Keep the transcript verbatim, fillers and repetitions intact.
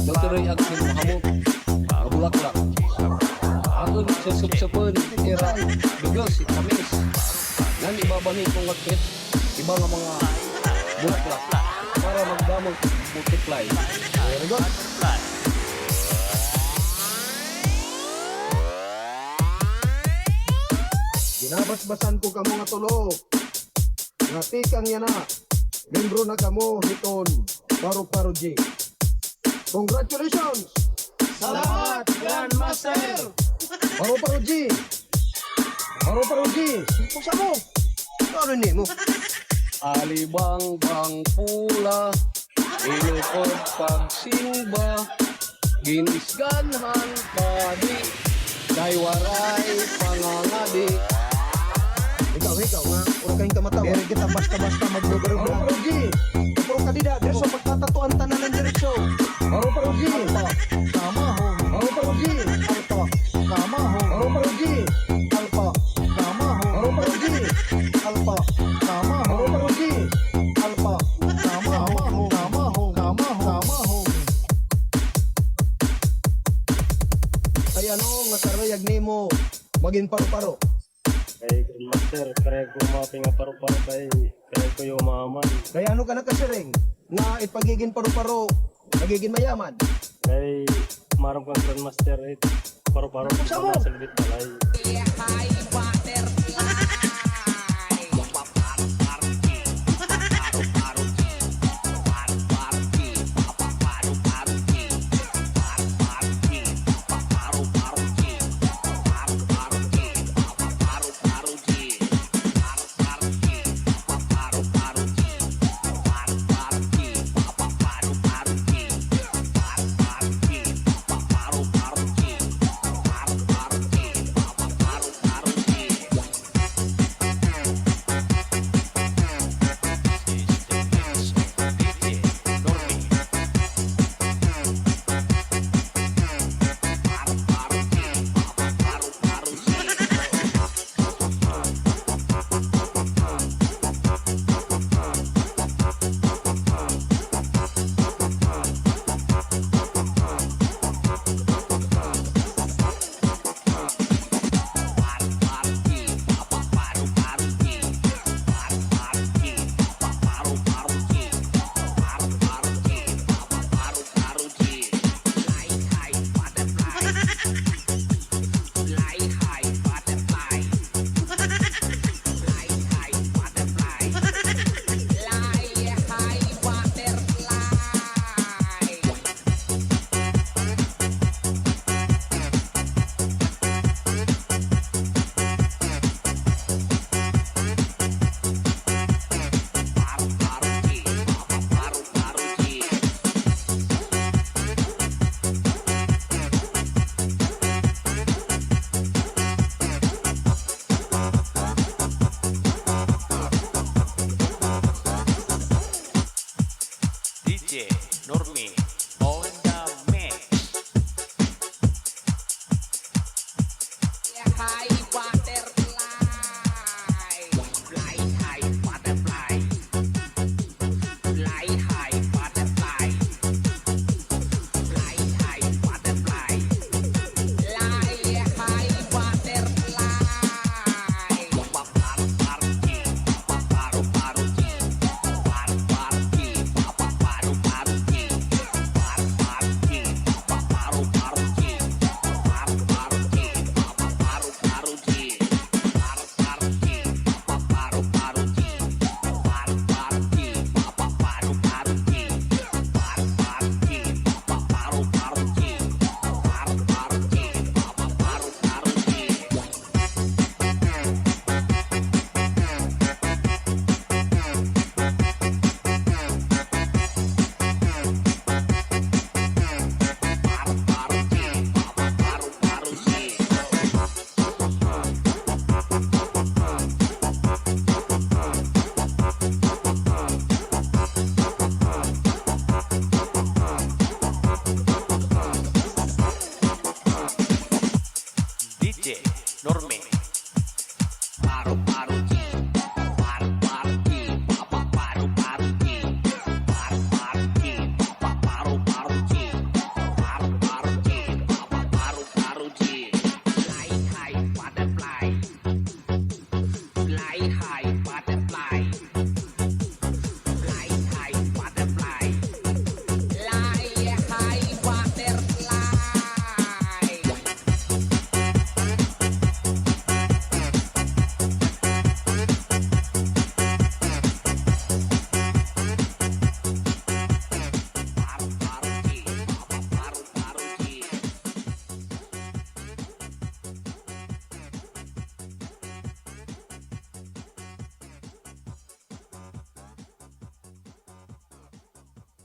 Natural ang sila mahamot nga bulaklak. Aton sasupsupon ira dugo, tamis. Ngan ibabanhi ko nga kit iba nga mga bulaklak para magdamag multiply. Very good. Ginabasbasan ko kamo nga tulo nga tikang yana, membro na kamo hiton Paro Paro G. Congratulations! Salamat, Grandmaster! Paro Paro G! Paro Paro G! Unsa mo? Ano nimo? Alibangbang pula, inukod pagsimba, ginisganhan padi, kay waray pangangadi. Ikaw, ikaw nga, puro kayong kamatawa. Diri kita basta-basta magdugay. Paro Paro G! Puro ka dida, diri sa pagtatatuan tanan ng diretso. Paro Paro G! Alpa, kamaho. Paro Paro G! Alpa, kamaho. Paro Paro G! Alpa, kamaho. Paro Paro G! Alpa, kamaho. Paro Paro G! Alpa, kamaho. Kamaho, kamaho, kamaho, kamaho. Ay, ano nga karuyag nimo magin paro-paro? Kay Grandmaster, karuyag ko mga paro-paro kay, kay Kuya Maman. Kay ano ka nakasiring nga it pagigin paro-paro, magigin mayaman? Kay maaram ko Grandmaster, it paro-paro, unsa mo? Sa libit balay. D J Normie.